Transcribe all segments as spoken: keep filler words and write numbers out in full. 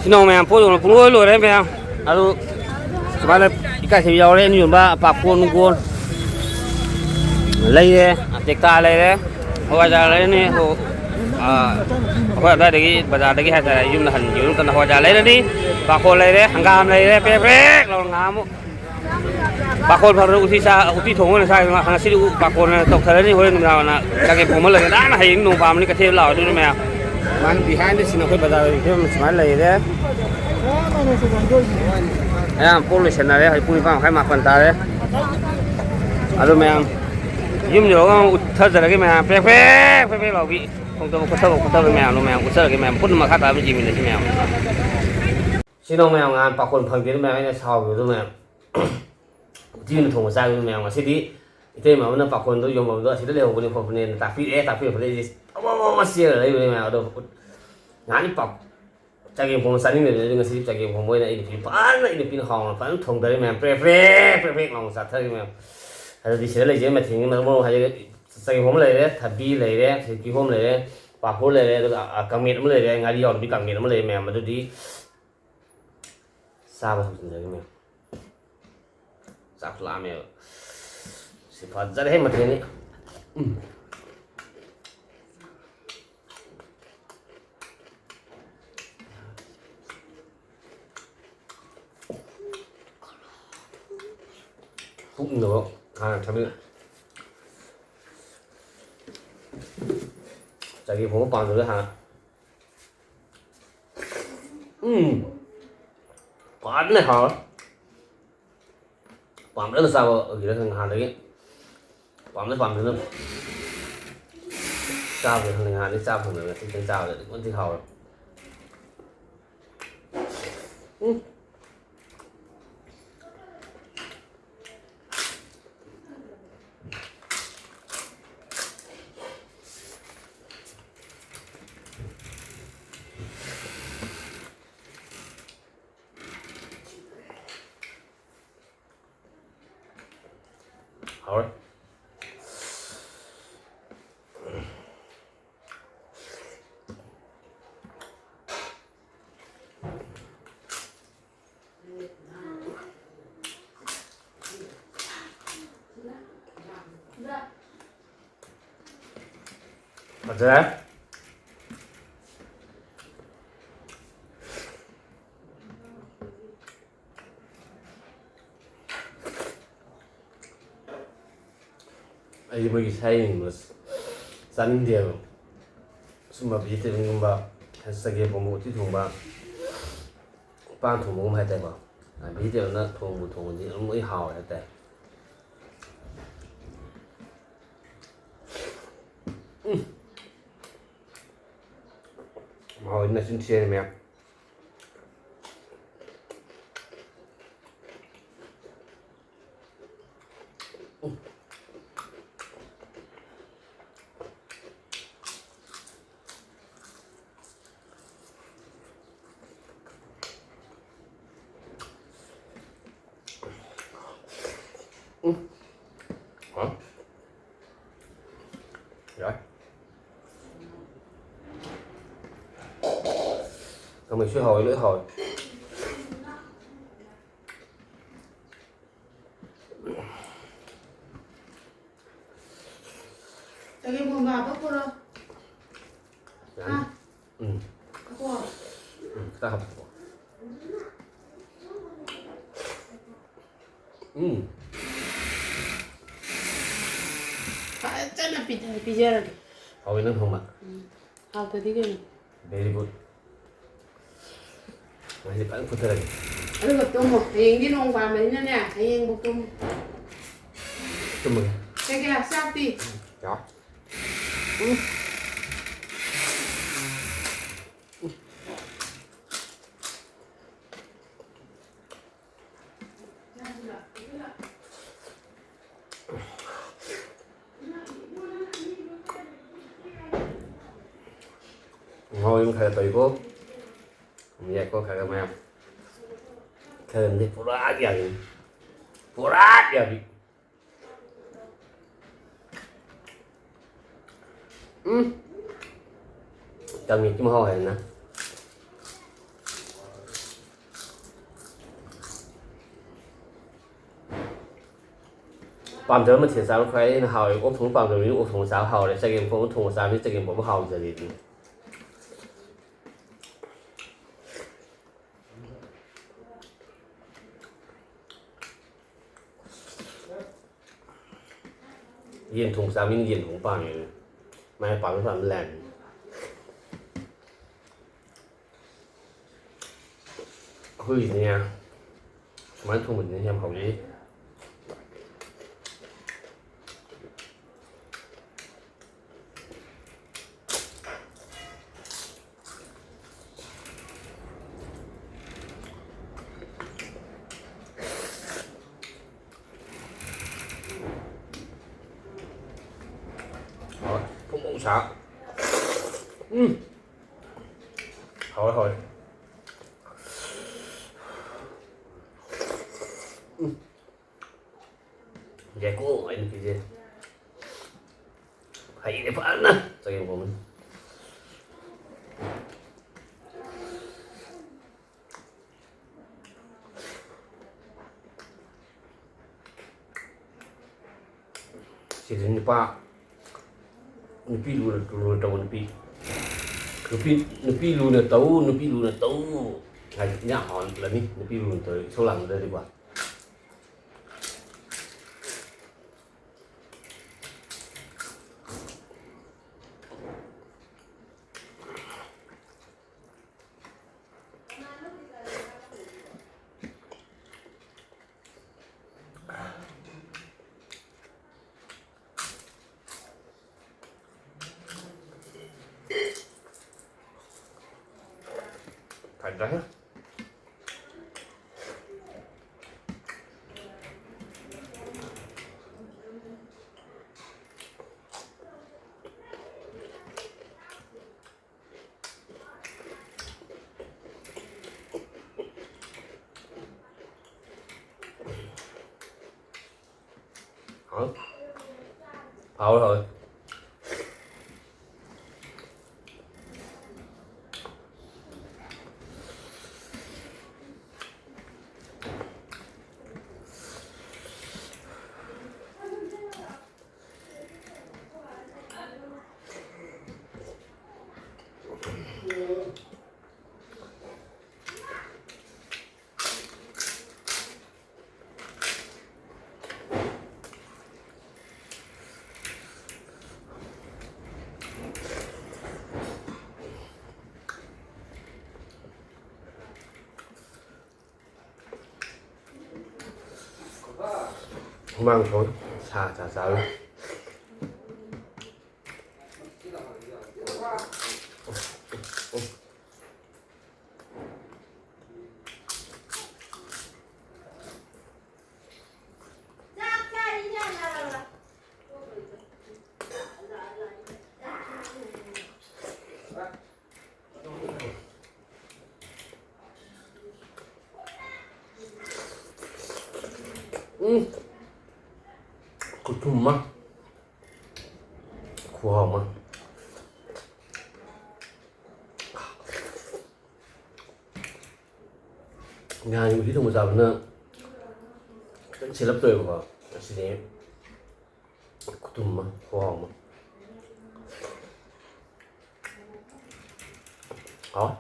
ꯁꯤꯅ ꯃꯌꯥꯝ ꯄꯣꯠ ꯌꯣꯟꯕ ꯄꯨꯡꯂꯣꯏ ꯂꯣꯏꯔꯦ ꯃꯌꯥꯝ꯫ ꯑꯗꯨ ꯁꯨꯃꯥꯏꯅ ꯏꯀꯥꯏꯊꯕꯤ ꯌꯥꯎꯔꯦ, ꯑꯩꯅ ꯌꯣꯟꯕ ꯄꯥꯐꯣꯔ ꯅꯨꯡꯒꯣꯜ ꯂꯩꯔꯦ, ꯇꯦꯛꯇꯥ ꯂꯩꯔꯦ, ꯍꯋꯥꯏꯖꯥꯔ ꯂꯩꯔꯅꯤ꯫ ꯑꯗꯣ, ꯑꯥ, ꯑꯩꯈꯣꯏ ꯑꯗꯨꯋꯥꯏꯗꯒꯤ, ꯕꯖꯥꯔꯗꯒꯤ ꯍꯥꯏꯇꯥꯔꯦ, ꯌꯨꯝꯗ ꯍꯟꯈꯤꯕ ꯃꯇꯝꯗ ꯍꯋꯥꯏꯖꯥꯔ ꯂꯩꯔꯅꯤ, ꯄꯥꯐꯣꯔ ꯂꯩꯔꯦ, ꯍꯪꯒꯥꯝ ꯂꯩꯔꯦ, ꯄ꯭ꯔꯦꯛ ꯄ꯭ꯔꯦꯛ ꯂꯥꯎꯅ ꯉꯥꯏꯍꯥꯛ ꯑꯃꯨꯛ ꯄꯥꯐꯣꯔ ꯐꯪꯗ꯭ꯔ ꯎꯇꯤ ꯆꯥ-, ꯎꯇꯤ ꯊꯣꯡꯕ ꯑꯣꯏꯅ ꯆꯥꯒꯦ꯫ ꯉꯁꯤꯗꯤ ꯎ-, ꯄꯥꯐꯣꯔ ꯑꯣꯏꯅ ꯇꯧꯊꯔꯅꯤ꯫ ꯍꯣꯔꯦꯟ ꯅꯨꯃꯤꯗꯥꯡ ꯑꯣꯏꯅ ꯆꯒꯦꯝ ꯄꯣꯝꯕ ꯂꯩꯔꯦ꯫ ꯅꯥꯟꯅ ꯍꯌꯦꯡ ꯅꯣꯡ ꯄꯥꯝꯕꯅꯤ ꯀꯩꯊꯦꯜ ꯂꯥꯛꯑꯣ ꯑꯗꯨꯅ ꯃꯌꯥꯝ꯫ ꯁꯨꯃꯥꯏꯅ behind the scene ꯑꯩꯈꯣꯏ ꯕꯖꯥꯔꯒꯤ ꯐꯤꯕꯝ ꯁꯨꯃꯥꯏꯅ ꯂꯩꯔꯦ꯫ ꯑꯌꯥꯝꯕ ꯄꯣꯠ ꯂꯣꯏꯁꯟꯅꯔꯦ꯫ ꯍꯧꯖꯤꯛ ꯄꯨꯡ ꯅꯤꯄꯥꯟ ꯃꯈꯥꯏ, ꯃꯥꯄꯟ ꯇꯥꯔꯦ꯫ ꯑꯗꯨ ꯃꯌꯥꯝ ꯌꯨꯝ ꯌꯧꯔꯒ ꯑꯃꯨꯛ ꯎꯠꯊꯖꯔꯒꯦ ꯃꯌꯥꯝ꯫ ꯄ꯭ꯔꯦꯛ ꯄ꯭ꯔꯦꯛ ꯄ꯭ꯔꯦꯛ ꯄ꯭ꯔꯦꯛ ꯂꯥꯎꯕꯤ꯫ ꯊꯣꯡꯗꯕ ꯈꯣꯠꯊꯕ ꯈꯣꯠꯊꯕ ꯃꯌꯥꯝꯗꯣ ꯃꯌꯥꯝ ꯎꯠꯆꯔꯒꯦ ꯃꯌꯥꯝ꯫ ꯄꯨꯟꯅ ꯃꯈꯥ ꯇꯥꯕ ꯌꯦꯡꯃꯤꯟꯅꯁꯤ ꯃꯌꯥꯝ꯫ ꯁꯤꯅ ꯃꯌꯥꯝ ꯉꯍꯥꯟ ꯄꯥꯈꯣꯟ ꯐꯪꯗꯦꯅ ꯃꯌꯥꯝ ꯑꯩꯅ ꯁꯥꯎꯈꯤꯕꯗꯣ ꯃꯌꯥꯝ꯫ ꯎꯇꯤ ꯑꯣꯏꯅ ꯊꯣꯡꯕ ꯆꯥꯈꯤꯕꯗꯣ ꯃꯌꯥꯝ꯫ ꯉꯁꯤꯗꯤ ꯏꯇꯩꯃ ꯑꯃꯅ ꯄꯥꯈꯣꯟꯗꯣ ꯌꯣꯟꯐꯝꯗꯣ ꯑꯁꯤꯗ ꯂꯩꯍꯧꯕꯅꯦ ꯈꯣꯠꯄꯅꯦꯅ ꯇꯥꯛꯄꯤꯔꯛꯑꯦ꯫ ꯇꯥꯛꯄꯤꯔꯛꯄꯗꯒꯤ ꯑꯩꯁꯦ ꯑꯃ ꯑꯃ ꯑꯃ ꯆꯦꯜꯂ ꯂꯩꯕꯅꯦ ꯃꯌꯥꯝ꯫ ꯑꯗꯣ ꯉꯍꯥꯟꯗꯤ ꯄꯥ-, ꯆꯒꯦꯝ ꯄꯣꯝꯕ ꯆꯥꯅꯤꯡꯗꯕꯅꯤ꯫ ꯑꯗꯨ ꯉꯁꯤꯗꯤ ꯆꯒꯦꯝ ꯄꯣꯝꯕ ꯑꯣꯏꯅ ꯑꯩ ꯅꯨꯄꯤꯅ ꯐꯖꯅ, ꯑꯩ ꯅꯨꯄꯤꯅ ꯍꯥꯎꯅ ꯐꯖꯅ ꯊꯣꯡꯗꯔꯦ ꯃꯌꯥꯝ꯫ ꯄ꯭ꯔꯦꯛ ꯄ꯭ꯔꯦꯛ ꯄ꯭ꯔꯦꯛ ꯄ꯭ꯔꯦꯛ ꯂꯥꯎꯅ ꯆꯥꯊꯔꯒꯦ ꯃꯌꯥꯝ꯫ ꯑꯗꯨꯗꯤ ꯁꯤꯗ ꯂꯩꯖꯔꯤꯕ ꯃꯊꯦꯜꯁꯤꯡ ꯃꯔꯨ ꯃꯔꯨ ꯍꯥꯏꯔꯒ ꯆꯒꯦꯝ ꯄꯣꯝꯕ ꯂꯩꯔꯦ, ꯊꯕꯤ ꯂꯩꯔꯦ, ꯁꯤꯗ ꯀꯤꯍꯣꯝ ꯂꯩꯔꯦ, ꯄꯥꯐꯣꯔ ꯂꯩꯔꯦ, ꯑꯗꯨꯒ, ꯑ, ꯀꯥꯡꯃꯦꯠ ꯑꯃ ꯂꯩꯔꯦ, ꯉꯥꯔꯤ ꯌꯥꯎꯗꯕꯤ ꯀꯥꯡꯃꯦꯠ ꯑꯃ ꯂꯩꯔꯦ ꯃꯌꯥꯝ꯫ ꯑꯗꯨꯗꯤ ꯆꯥꯕ ꯍꯧꯖꯤꯟꯖꯔꯒꯦ ꯃꯌꯥꯝ꯫ ꯆꯥꯛ ꯂꯥꯝꯃꯦꯕ꯫ ꯁꯤ ꯐꯖꯔꯦꯍꯦ ꯃꯊꯦꯜꯅꯤ꯫ ꯎꯝ꯫ ꯄꯨꯛꯅꯕ ꯍꯥꯟꯅ ꯊꯝꯃꯤ꯫ ꯆꯒꯦꯝ ꯄꯣꯝꯕ ꯄꯥꯝꯗꯕ ꯍꯥꯟꯅ꯫ ꯎꯝ꯫ ꯐꯖꯅ ꯍꯥꯎꯔꯦ꯫ ꯄꯥꯝꯖꯅ ꯆꯥꯕ ꯑꯣꯏꯒꯦꯔꯥ ꯈꯪꯗꯦ, ꯅꯍꯥꯟꯗꯒꯤ ꯄꯥꯝꯖ ꯄꯥꯝꯖꯅ ꯆꯥꯕꯗ ꯈꯪꯗꯦ, ꯅꯍꯥꯟꯗꯒꯤ ꯆꯥꯕ ꯐꯪꯗꯕ ꯉꯁꯤ ꯈꯤꯇꯪ ꯆꯥꯕꯗ ꯑꯗꯨꯛꯀꯤ ꯃꯇꯤꯛ ꯍꯥꯎꯔꯦ꯫ ꯎꯝ꯫ ꯍꯥꯎꯔꯦ꯫ ꯐꯖꯔꯦ꯫ ꯑꯩꯗꯤ ꯃꯣꯏꯒꯤ ꯁꯥ ꯌꯦꯡꯕ ꯆꯥꯅꯤꯡꯗꯦꯕ꯫ ꯁꯨꯝꯕ ꯚꯤꯖꯤꯇꯦꯔꯤꯌꯟꯒꯨꯝꯕ, ꯆꯒꯦꯝ ꯄꯣꯝꯕ, ꯎꯇꯤ ꯊꯣꯡꯕ, ꯄꯥꯟ ꯊꯣꯡꯕꯒꯨꯝꯕ ꯍꯥꯏꯇꯥꯔꯦꯀꯣ꯫ ꯚꯤꯖꯤꯇꯦꯔꯤꯌꯟꯅ ꯊꯣꯡꯕꯨ ꯊꯣꯡꯉꯗꯤ ꯑꯗꯨꯝ ꯂꯣꯏ ꯍꯥꯎꯔꯦ ꯍꯥꯏꯇꯥꯔꯦ꯫ ꯎꯝ꯫ ꯍꯥꯎꯋꯤ, ꯅꯆꯤꯟ ꯊꯤꯔꯦ ꯃꯌꯥꯝ꯫ ꯎꯝ꯫ ꯍꯥꯎ꯫ ꯌꯥꯏ꯫ ꯀꯥꯡꯃꯦꯠꯁꯨ ꯍꯥꯎꯋꯦ, ꯂꯣꯏ ꯍꯥꯎꯋꯦ꯫ ꯆꯒꯦꯝ ꯄꯣꯝꯕ ꯍꯥꯞꯄꯛꯄ꯭ꯔꯣ? ꯌꯥꯅꯤ꯫ ꯍꯥ? ꯎꯝ꯫ ꯍꯥꯞꯄꯛꯑꯣ꯫ ꯎꯝ, ꯈꯤꯇꯪ ꯍꯥꯞꯄꯛꯑꯣ꯫ ꯎꯝ꯫ ꯐꯖꯅ ꯄꯤꯖ-, ꯄꯤꯖꯔꯒꯦ꯫ ꯍꯥꯎꯋꯦ ꯅꯪ ꯊꯣꯡꯕ꯫ ꯎꯝ꯫ ꯍꯥꯎꯇꯗꯤ ꯀꯩꯅꯣ? Very good꯫ ꯉꯁꯤ ꯐꯖꯅ ꯐꯨꯊꯔꯒꯦ꯫ ꯑꯗꯨꯒ ꯇꯨꯝꯃꯣ꯫ ꯍꯌꯦꯡꯗꯤ ꯅꯣꯡ ꯄꯥꯟꯕꯅꯤꯅꯅꯦ, ꯍꯌꯦꯡꯕꯨꯛ ꯇꯨꯝꯃꯣ꯫ ꯇꯨꯝꯃꯒꯦ꯫ ꯀꯩ ꯀꯩ ꯆꯥꯛꯇꯤ? ꯌꯥ꯫ ꯎꯝ꯫ ꯉꯥꯎꯔꯤꯕ ꯈꯔ ꯇꯧꯏꯀꯣ꯫ ꯌꯥꯏꯀꯣ, ꯈꯔ ꯈꯔ ꯃꯌꯥꯝ꯫ ꯈꯔ ꯑꯃꯗꯤ ꯄꯨꯔꯥ ꯌꯥꯕꯤꯅꯤ꯫ ꯄꯨꯔꯥ ꯌꯥꯕꯤ꯫ ꯎꯝ꯫ ꯇꯝꯃꯤ ꯇꯨꯝ ꯍꯥꯎ ꯍꯥꯏꯅ꯫ ꯄꯥꯝꯖꯕ ꯃꯊꯦꯜ ꯆꯥꯕ ꯈ꯭ꯋꯥꯏ ꯍꯦꯟꯅ ꯍꯥꯎꯋꯦ꯫ ꯑꯣꯛ ꯊꯣꯡꯕ ꯄꯥꯝꯖꯕ ꯃꯤꯗꯤ ꯑꯣꯛ ꯊꯣꯡꯕ ꯆꯥꯕ ꯍꯥꯎꯔꯦ, ꯆꯒꯦꯝ ꯄꯣꯝꯕ ꯊꯣꯡꯕ ꯆꯥꯕ ꯃꯤꯗꯤ ꯆꯒꯦꯝ ꯄꯣꯝꯕ ꯍꯥꯎꯖꯔꯦ ꯑꯗꯨꯅꯤ꯫ ꯌꯦꯟ ꯊꯣꯡꯕ ꯆꯥꯕ ꯃꯤꯅ ꯌꯦꯟ ꯊꯣꯡꯕ ꯄꯥꯝꯃꯦ꯫ ꯃꯥꯏ ꯄꯥꯝꯃꯤ ꯄꯥꯝꯃꯤ ꯂꯥꯏꯟ꯫ ꯑꯩꯈꯣꯏꯒꯤꯗꯤꯅꯦ, ꯁꯨꯃꯥꯏꯅ ꯊꯣꯡꯕꯗꯨꯅ ꯌꯥꯝ ꯍꯥꯎꯖꯩ꯫ ꯍꯥꯎꯋꯦ꯫ ꯐꯣꯡ ꯐꯣꯡ ꯁꯥ꯫ ꯎꯝ꯫ ꯍꯥꯎꯋꯦ, ꯍꯥꯎꯋꯦ꯫ ꯎꯝ꯫ ꯌꯥꯏꯀꯣ ꯑꯩ ꯅꯨꯄꯤꯁꯦ꯫ ꯍꯩꯔꯦ ꯐꯖꯅ ꯆꯒꯦꯝ ꯄꯣꯝꯕ꯫ ꯁꯤꯗꯤ ꯅꯨꯄꯥ, ꯅꯨꯄꯤ ꯂꯨꯅ, ꯂꯨꯅ ꯇꯧꯕ ꯅꯨꯄꯤ꯫ ꯅꯨꯄꯤ, ꯅꯨꯄꯤ ꯂꯨꯅ ꯇꯧ, ꯅꯨꯄꯤ ꯂꯨꯅ ꯇꯧ ꯍꯥꯏꯗꯤ ꯏꯟꯖꯥꯡ ꯍꯥꯎꯍꯜꯂꯅꯤ, ꯅꯨꯄꯤ ꯂꯨꯅ ꯇꯧꯔꯗꯤ ꯏꯁꯧ ꯂꯥꯡꯅꯗ꯭ꯔꯗꯤꯀꯣ꯫ ꯐꯖꯔꯦ꯫ ꯍꯥꯎ꯫ ꯍꯥꯎꯋꯦ, ꯍꯥꯎꯋꯦ꯫ ꯍꯨꯃꯥꯡ ꯁꯧꯏ꯫ ꯁꯥ ꯆꯥ ꯆꯥꯕ꯫ ꯎꯝ꯫ ꯈꯨꯊꯨꯝ ꯑꯃ꯫ ꯈꯨꯍꯥꯎ ꯑꯃ꯫ ꯅꯍꯥꯟꯒꯤ ꯎꯇꯤ ꯊꯣꯡꯕ ꯆꯥꯕꯅ ꯈꯤꯇꯪ ꯁꯤꯜꯂꯞ ꯇꯧꯋꯦꯕꯀꯣ꯫ ꯉꯁꯤꯗꯤ ꯈꯨꯊꯨꯝ ꯑꯃ, ꯈꯨꯍꯥꯎ ꯑꯃ꯫ ꯍꯥꯎ꯫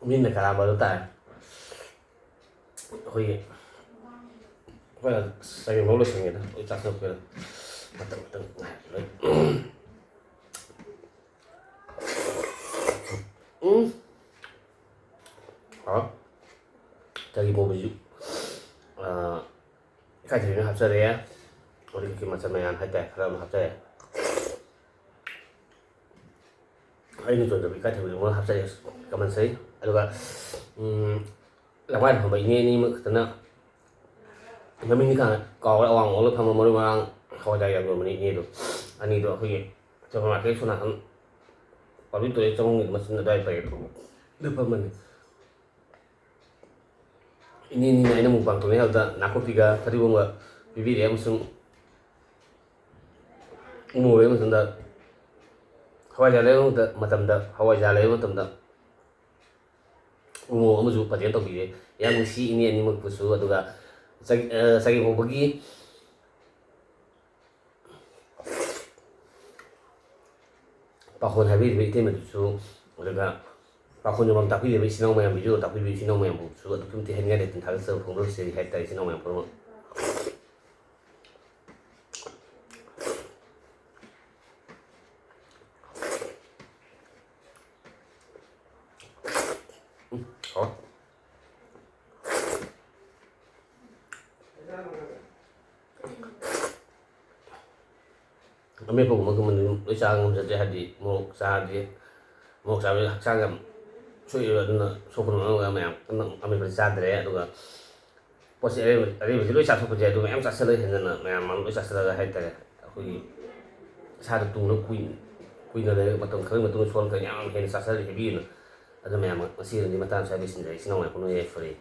ꯃꯤꯅ ꯀꯔꯥꯝꯕ ꯑꯗꯨ ꯇꯥꯔꯦ꯫ ꯑꯩꯈꯣꯏꯒꯤ, ꯑꯩꯈꯣꯏꯅ ꯆꯒꯦꯝ ꯐꯥꯎ ꯂꯣꯏꯁꯟꯒꯦꯗ, ꯑꯩ ꯆꯥꯛ ꯆꯥꯊꯣꯛꯀꯦꯗ꯫ ꯃꯇꯝ ꯈꯤꯇꯪ ꯉꯥꯏꯔꯒꯦ꯫ ꯎꯝ꯫ ꯍꯥꯎ꯫ ꯆꯒꯦꯝ ꯄꯣꯝꯕꯁꯤꯁꯨ, ꯑꯥ, ꯏꯀꯥꯏꯊꯕꯤꯅ ꯍꯥꯞꯆꯔꯦ꯫ ꯑꯗꯨꯗꯒꯤ ꯃꯆꯜ ꯃꯌꯥꯝ ꯍꯥꯏꯇꯥꯔꯦ, ꯈꯔ ꯑꯃ ꯍꯥꯞꯆꯔꯦ꯫ ꯑꯩꯅ ꯆꯣꯟꯗꯕ ꯏꯀꯥꯏꯊꯕꯤꯗꯨ ꯑꯃ ꯍꯥꯞꯆꯔꯦ, ꯀꯃꯟꯁꯔꯤ꯫ ꯑꯗꯨꯒ, ꯎꯝ, ꯂꯝꯒꯥꯏꯗ ꯐꯝꯕ ꯏꯅꯦ ꯑꯅꯤꯃꯛ ꯈꯛꯇꯅ ꯃꯃꯤꯡꯗꯤ ꯈꯪꯉꯦ, ꯀꯥꯎꯔꯦ, ꯑꯋꯥꯡ ꯃꯉꯣꯟꯗ ꯐꯝꯕ ꯃꯔꯣꯏ ꯃꯔꯥꯡ ꯍꯋꯥꯏꯖꯥꯔ ꯌꯥꯝ ꯌꯣꯟꯕꯅꯤ ꯏꯅꯦꯗꯣ꯫ ꯑꯅꯤꯗꯣ ꯑꯩꯈꯣꯏꯒꯤ ꯁꯨꯄꯔ ꯃꯥꯔꯀꯦꯠ ꯁꯣꯝ ꯅꯥꯀꯟ ꯄꯕ꯭ꯂꯤꯛ ꯇꯣꯏꯂꯦꯠ ꯆꯪꯐꯝꯒꯤ ꯃꯆꯤꯟ ꯑꯗꯨꯋꯥꯏ ꯄꯔꯦꯡ ꯑꯗꯨ ꯐꯝꯕꯅꯤ꯫ ꯏꯅꯦ ꯑꯅꯤꯅ ꯑꯩꯅ ꯃꯨꯛꯕꯥꯡ ꯇꯧꯅꯤ ꯍꯥꯏꯕꯗ ꯅꯥꯀꯨꯞꯄꯤꯒ ꯐꯗꯤꯒꯣꯝꯒ ꯄꯤꯕꯤꯔꯛꯑꯦ ꯑꯃꯁꯨꯡ ꯎ ꯃꯣꯔꯣꯛ ꯂꯩꯕ ꯃꯇꯝꯗ, ꯍꯋꯥꯏꯖꯥꯔ ꯂꯩꯕ ꯃꯇꯝꯗ, ꯍꯋꯥꯏꯖꯥꯔ ꯂꯩꯕ ꯃꯇꯝꯗ ꯎ ꯃꯣꯔꯣꯛ ꯑꯃꯁꯨ ꯄ꯭ꯔꯖꯦꯟ ꯇꯧꯕꯤꯔꯦ꯫ ꯌꯥꯝ ꯅꯨꯡꯁꯤ ꯏꯅꯦ ꯑꯅꯤꯃꯛꯄꯨꯁꯨ꯫ ꯑꯗꯨꯒ ꯆꯒꯦꯝ ꯄꯣꯝꯕꯒꯤ ꯄꯥꯈꯣꯟ ꯍꯥꯏꯕꯤꯔꯤꯕ ꯏꯇꯩꯃꯗꯨꯁꯨ, ꯑꯗꯨꯒ ꯄꯥꯈꯣꯟ ꯌꯣꯟꯐꯝ ꯇꯥꯛꯄꯤꯔꯤꯕ ꯏꯆꯤꯟ ꯏꯅꯥꯎ ꯃꯌꯥꯝ, ꯚꯤꯗꯤꯑꯣ ꯇꯥꯛꯄꯤꯔꯤꯕ ꯏꯆꯤꯟ ꯏꯅꯥꯎ ꯃꯌꯥꯝꯕꯨꯁꯨ ꯑꯗꯨꯛꯀꯤ ꯃꯇꯤꯛ ꯍꯥꯏꯅꯤꯡꯉꯥꯏ ꯂꯩꯇꯅ ꯊꯥꯒꯠꯆꯕ ꯐꯣꯡꯗꯣꯛꯆꯔꯤ ꯍꯥꯏ ꯇꯥꯔꯦ, ꯏꯆꯤꯟ ꯏꯅꯥꯎ ꯃꯌꯥꯝ ꯄꯨꯝꯅꯃꯛ꯫ ꯎꯝ, ꯍꯥꯎꯋꯦ꯫ ꯑꯃꯦꯠꯄꯒꯨꯝꯕꯒꯨꯝꯕꯗꯤ ꯂꯣꯏ ꯆꯥꯕ ꯉꯝꯖꯗ꯭ꯔꯦ, ꯍꯥꯏꯗꯤ ꯃꯣꯔꯣꯛ ꯆꯥꯔꯗꯤ, ꯃꯣꯔꯣꯛ ꯆꯥꯕꯁꯦ ꯍꯛꯆꯥꯡ ꯌꯥꯝ ꯁꯣꯛꯑꯦꯕ꯫ ꯑꯗꯨꯅ ꯁꯣꯛꯄꯅ ꯃꯔꯝ ꯑꯣꯏꯔꯒ ꯃꯌꯥꯝ ꯀꯟꯅ ꯑꯃꯦꯠꯄꯗꯤ ꯆꯥꯗ꯭ꯔꯦ꯫ ꯑꯗꯨꯒ ꯄꯣꯠꯁꯦ ꯑꯔꯦꯝꯕ, ꯑꯔꯦꯝꯕꯁꯦ ꯂꯣꯏ ꯆꯥꯊꯣꯛꯄꯁꯦ, ꯑꯗꯨ ꯃꯌꯥꯝ ꯆꯥꯁꯤꯜꯂꯒ, ꯍꯦꯟꯖꯟꯅ ꯃꯌꯥꯝ ꯑꯃ ꯂꯣꯏ ꯆꯥꯁꯤꯜꯂꯒ ꯍꯥꯏꯇꯥꯔꯦ, ꯑꯩꯈꯣꯏꯒꯤ ꯏꯁꯥꯗ ꯇꯨꯡꯗ ꯀꯨꯏ-, ꯀꯨꯏꯅ ꯂꯩꯔꯒ ꯃꯇꯝ ꯈꯔꯒꯤ ꯃꯇꯨꯡꯗ ꯁꯣꯛꯍꯟꯈ꯭ꯔꯅꯤ, ꯌꯥꯝ ꯍꯦꯟꯅ ꯆꯥꯁꯤꯜꯂꯗꯤ ꯍꯦꯕꯤ ꯑꯣꯏꯅ꯫ ꯑꯗꯨ ꯃꯌꯥꯝ ꯉꯁꯤꯒꯤꯗꯤ ꯃꯇꯥꯡ ꯁ꯭ꯋꯥꯏꯗ ꯂꯣꯏꯁꯤꯟꯖꯔꯦ꯫ ꯏꯆꯤꯟ ꯏꯅꯥꯎ ꯃꯌꯥꯝ ꯄꯨꯝꯅꯃꯛ ꯌꯥꯏꯐꯔꯦ꯫